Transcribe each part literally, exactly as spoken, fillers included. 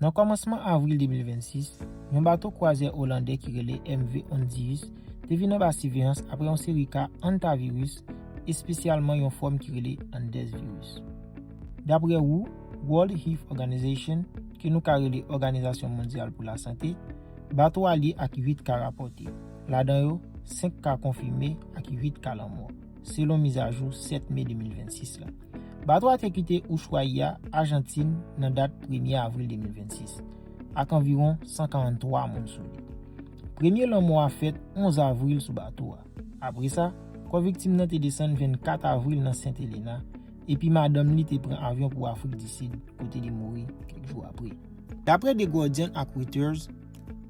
Nan kòmansman avril de mil vennsis, yon bato kwazyè olandè ki rele M V Hondius te vin anba siveyans apre yon seri ka antaviris, espesyalman yon fòm ki rele Andes virus. Dapre W H O, World Health Organization, ke nou ka rele Òganizasyon Mondyal pou Lasante, bato a lye ak uit ka rapòte. Ladan yo, senk ka konfime ak uit ka lanmò, selon mizajou sèt me de mil vennsis la. Bato a te kite Ushuaia, Ajantin, nan dat premye avril de mil vennsis, ak anviwon san karanntwa moun sou li. Premye lanmò a fèt onz avril sou bato a. Apre sa, kò viktim nan te desann vennkat avril nan Sent Elena, epi madanm li te pran avyon pou Afrik di Sid, kote li mouri kèk jou apre. Dapre The Guardian ak Reuters,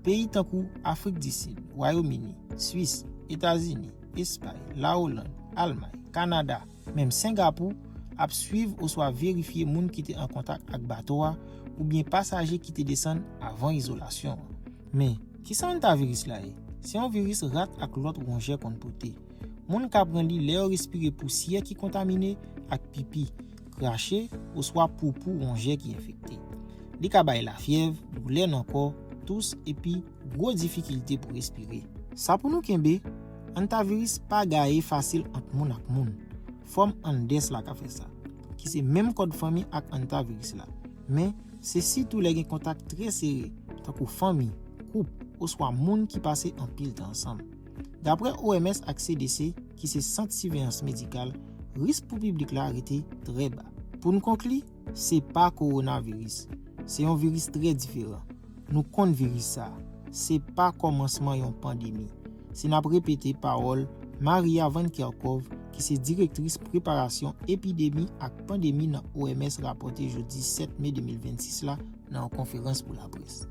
peyi tankou Afrik di Sid, Wayòm Ini, Swis, Etazini, Espay, Lawolann, Almay, Kanada, menm Sengapou ap swiv oswa verifye moun ki te an kontak ak bato a oubyen pasaje ki te desann avan izolasyon an. Men, kisa antaviris la ye? Se yon viris rat ak lòt wonjè konn pote. Moun ka pran li lè yo respire pousyè ki kontamine ak pipi, krache, oswa poupou wonjè ki enfekte. Li ka bay lafyèv, doulè nan kò, tous epi gwo difikilte pou respire. Sa pou nou kenbe, antaviris pa gaye fasil ant moun ak moun. Fòm Andes la ka fè sa, ki se menm kòd fanmi ak antaviris la. Men, se sitou lè gen kontak trè sere, tankou fanmi, koup, oswa moun ki pase anpil tan ansanm. Dapre O M S ak C D C, ki se Sant Siveyans Medikal, risk pou piblik la rete trè ba. Pou n konkli, se pa kowonaviris. Se yon viris trè diferan. Nou konn viris sa a. Se pa kòmansman yon pandemi. Si n ap repete pawòl Maria Van Kerkhove, ki se direktris preparasyon epidemi ak pandemi nan O M S, rapòte jodi sèt me de mil vennsis la nan yon konferans pou laprès.